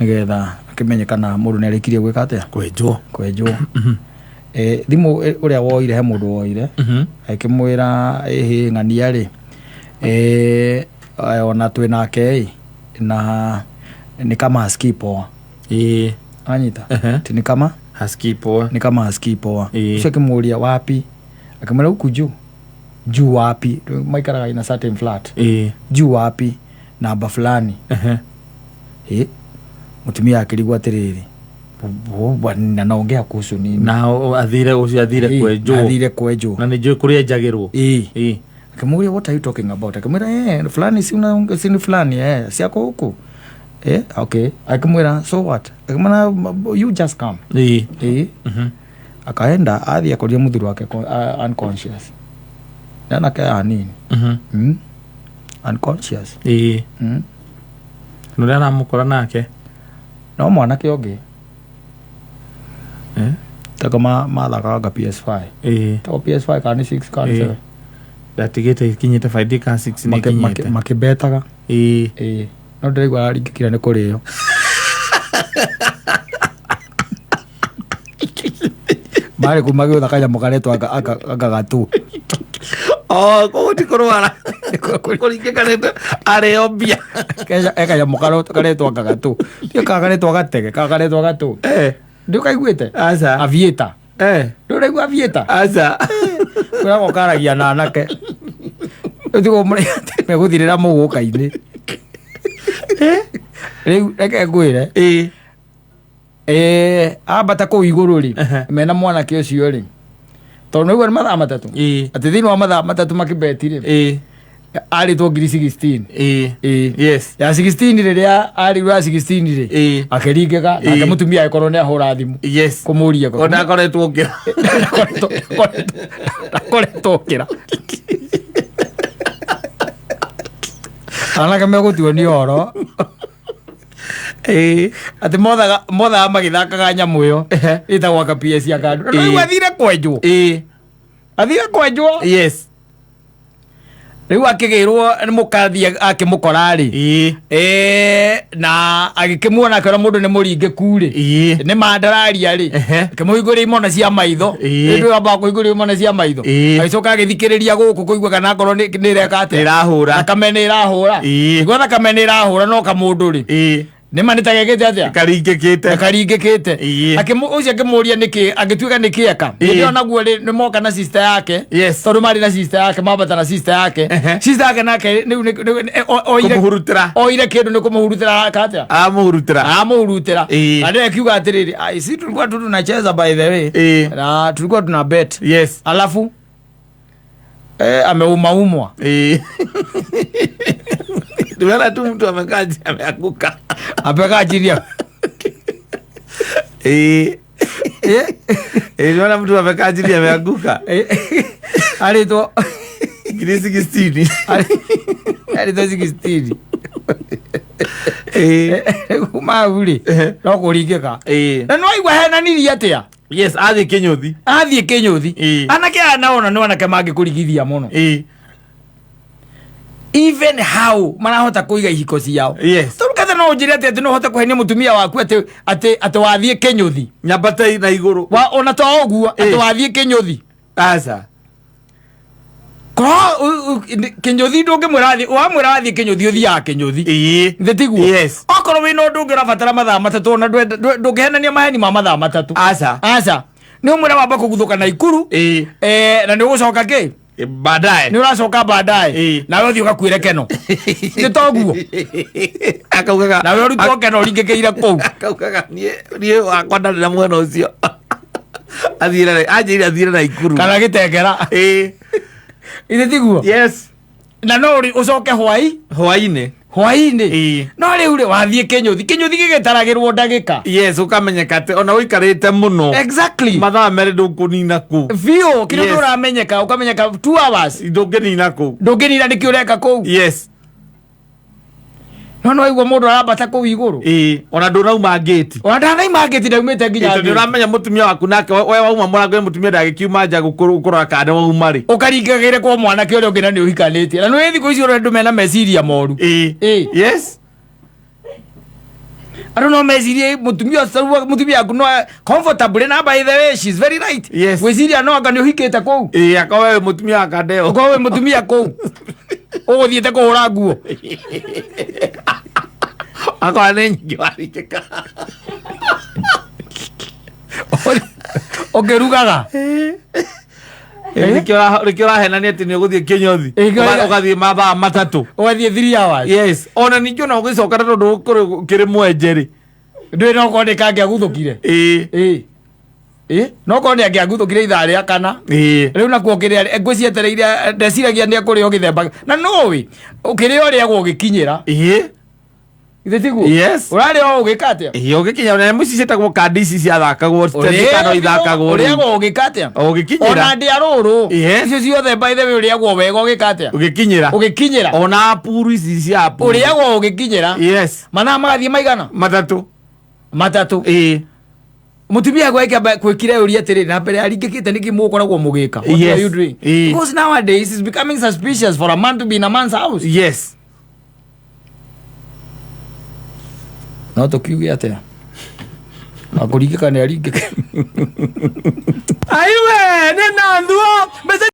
Nĩgetha akĩmenye kana mũndũ nĩ arĩkirie gwĩka atĩa. Kwenjwo. Kwenjwo. Thimũ ũrĩa woire, he mũndũ woire akĩmwĩra ĩhĩ ng'ania rĩ, ona twĩ nake ĩ na ni kama hasikii poa. Anyita. Ti ni kama Hasikii poa. Ni kama hasikii poa. Ĩĩ. Ũcio akĩmũria wapi, akĩmwĩra huku juu. Juu wapi? Maikaraga in a certain flat. Juu wapi? Namba fulani. Ĩ mũtumia akĩrigwo atĩrĩrĩ, na naongea kuhusu nini? Na athire ũcio athire kwenjwo. Athire kwenjwo. Na nĩ njũĩ kũrĩa enjagĩrwo. Ĩĩ. Akamuuliza, "What are you talking about?" Akamwira, fulani, si una si ni fulani, si ako huku. Okay. Akamwira, "So what?" Akamwira, "You just come." Akaenda athi akoria muthuri wake unconscious. Nana ke anini. Unconscious. Na ũrĩa aramũkora nake. No mwanake ũngĩ. Eh? Tako ma mathakaga nga PS5. Tako PS5 kana nĩ 6 kana 7. Ndatigĩte ikinyĩte 5 ka 6 nĩ ikinyĩte. Makĩbetaga. Ĩĩ. No ndĩraigua araringĩkire nĩ kũrĩo. Marĩ kuma gĩũtha kanyamũ karetwo anga gatu. Oh, koguo ti kũrwara. Kũringĩka nĩ arĩo mbia. E kanyamũ karetwo anga gatu. Ndiũ kana karetwo gatege, kana karetwo gatu. Ndĩ ũkaiguĩte? Aca. Aviator. Ndĩ ũraigua aviator? Aca. Kwĩragwo karagia na anake. Rĩu tigo megũthirĩra mũgũka-inĩ. Rĩu reke ngwĩre. Ambata kũu igũrũ rĩ, mena mwanake ũcio rĩ, tondũ nĩguo nĩ mathaa 3. Atĩ thĩinĩ wa mathaa 3 makĩbeti rĩ, arĩtwo ngiri 16. Ĩĩ. Yes. Ya 16 rĩrĩa arĩirwo ya 16 rĩ, akĩringĩka nake mũtumia agĩkorwo nĩ ahũra thimũ kũmũria. Ona akoretwo ngĩra. Akoretwo okĩra. Anake megũtuonia ũhoro. Atĩ mothaga magĩthakaga nyamũ ĩyo ĩtagwo aka PS ya kando. Na rĩu athire kwenjwo. Athire kwenjwo. Yes. Rĩu akĩgĩrwo nĩ mũkathi akĩmũkora rĩ. Na agĩkĩmuona akĩona mũndũ nĩ mũringĩku rĩ. Nĩ mandararia rĩ. Akĩmũhingũria imona cia maitho. Rĩu wambaga kũhingũria imona cia maitho. Agĩcoka agĩthikĩrĩria gũkũ kũigua kana akorwo nĩ ĩreka atĩa. Ĩrahũra. Thakame nĩ ĩrahũra. Igua thakame nĩ ĩrahũra no kamũndũ rĩ. Nĩ ma nĩ ta gekĩte atĩa? Karingĩkĩte. Karingĩkĩte. Ũcio akĩmũria nĩkĩ agĩtuĩka nĩ kĩeka. Hĩndĩ ĩyo naguo rĩ nĩ moka na sister yake. Yes. Tondũ marĩ na sister yake mambata na sister yake. Sister yake nake rĩu oire Kũmũhurutĩra. Oire kĩndũ nĩ kũmũhurutĩra araka atĩa? Amũhurutĩra. Amũhurutĩra. Na ndio akiuga atĩrĩrĩ, "Ai, si tulikuwa tu tunacheza by the way. Na tulikuwa tuna bet." Yes. Alafu ameumaumwa. Tunaona tu mtu amekaa chini ameanguka. Amekaa chini. Tunaona mtu amekaa chini ameanguka. Aritwo ngiri 16. Aritwo 16. Kuma hau rĩ, no kũringĩka. Na nĩ waigua henanirie atĩa? Yes, athiĩ kĩnyũthi. Athiĩ kĩnyũthi. Anake aya nao ona nĩ anake mangĩkũrigithia mũno. Even how marahota kũiga ihiko ciao. Yes. Tondũ ketha no ũnjĩre atĩ no ũhote kũhenia mũtumia waku atĩ wathiĩ kĩnyũthi. Nyambate na igũrũ. Wa ona to ũguo atĩ wathiĩ kĩnyũthi. Aca. Korwo kĩnyũthi ndũngĩmwĩra athiĩ, wamwĩra athiĩ kĩnyũthi ũthiaga kĩnyũthi. Thĩ tiguo? Yes. Okorwo wĩna ũndũ ũngĩ ũrabatara mathaa 3 ona ndũngĩhenania maheni ma mathaa 3. Aca. Aca. Nĩ ũmwĩra wamba kũguthũka na ikuru. Na nĩ ũgũcoka kĩ? Baadaye. Nĩ ũracoka baadaye. Nawe ũthiĩ ũgakuĩre keno. Nĩ toguo. Akaugaga. Nawe ũrutwo keno ũringĩkĩire kũu. Akaugaga niĩ wakwa ndarĩ na mwena ũcio. Athiĩre na, anjĩire athiĩre na ikuru. Kana gĩtengera. Ithe tiguo? Yes. Na no ũcoke hwai? Hwainĩ. Hwainĩ. No rĩu rĩ wathiĩ kĩnyũthi. Kĩnyũthi gĩgĩtaragĩrwo ndagĩka. Yes, ũkamenyeka atĩ ona ũikarĩte mũno. Exactly. Mathaa merĩ ndũkũnina kũu. Biũ, kĩrĩa Yes. ũramenyeka, ũkamenyeka 2 hours. Ndũngĩnina kũu. Ndũngĩnina nĩkĩ ũreka kũu. Yes. No nĩ waigua mũndũ arambata kũu igũrũ. Ona ndũnauma ngĩti. Ona ndanauma ngĩti, ndaumĩte nginya Tondũ ngĩti. ũramenya mũtumia waku nake we wauma mũrango mũtumia ndagĩkiuma nja gũkũrora kana nĩ wauma rĩ. Ũkaringagĩre kwa mwanake ũrĩa ũngĩ na nĩ ũhikanĩtie. Na nĩ thikũ ici ũrĩa andũ mena meciria moru. Yes. Andũ no mecirie mũtumia ũcio, mũtumia waku no comfortable na, by the way, she's very right. Gwĩciria no anga nĩ ũhikĩte kũu. Ĩĩ, akorwo we mũtumia wakandeo. Ũkorwo wĩ mũtumia kũu ũgũthiĩte kũhũra nguo. Akorwo nĩ nyingĩ waringĩka. Ũkĩrugaga. Nĩkĩo ũrahenania atĩ nĩ ũgũthiĩ kĩnyothi. Ũgathiĩ mathaa 3. Ũgathiĩ 3 hours. Yes, ona ningĩ ona ũgĩcoka na tondũ ũkũrĩ kĩrĩ mwenje rĩ. Ndũĩ no korwo nĩ kangĩaguthũkire. Ĩĩ. Ĩĩ, no korwo nĩ angĩaguthũkire ithaa rĩa kana. Rĩu nakuo kĩrĩa ngwĩcietereire, ndeciragia nĩ ekũrĩa o gĩthemba na nũĩ ũkĩrĩa ũrĩagwo ũgĩkinyĩra. Githĩ tiguo? Yes. Ũrarĩa o ũgĩka atĩa? Ĩĩ, ũgĩkinya ona nyamũ ici ciĩtagwo kandi ici ciathakagwo no ithakagwo rĩu. Ũrĩagwo ũgĩka atĩa? O ũgĩkinyĩra. Ona ndĩa rũrũ. Yes. Icio ciothe, by the way, ũrĩagwo wega ũgĩka atĩa? Ũgĩkinyĩra. Ũgĩkinyĩra. Ona apuru ici cia apuru. Ũrĩagwo ũgĩkinyĩra. Yes. Mathaa magathiĩ maigana? 3. 3. Ĩĩ. Mũtumia gwekĩamba kwĩkire ũria atĩrĩ, na mbere aringĩkĩte nĩkĩ mũkoragwo mũgĩka? What Yes. are you doing? Ĩĩ. Because nowadays it's becoming suspicious for a man to be in a man's house. Yes. No tũkiuge atĩa? Akũringĩka nĩ aringĩka. Aiwe nĩ na thuo. Mbeca.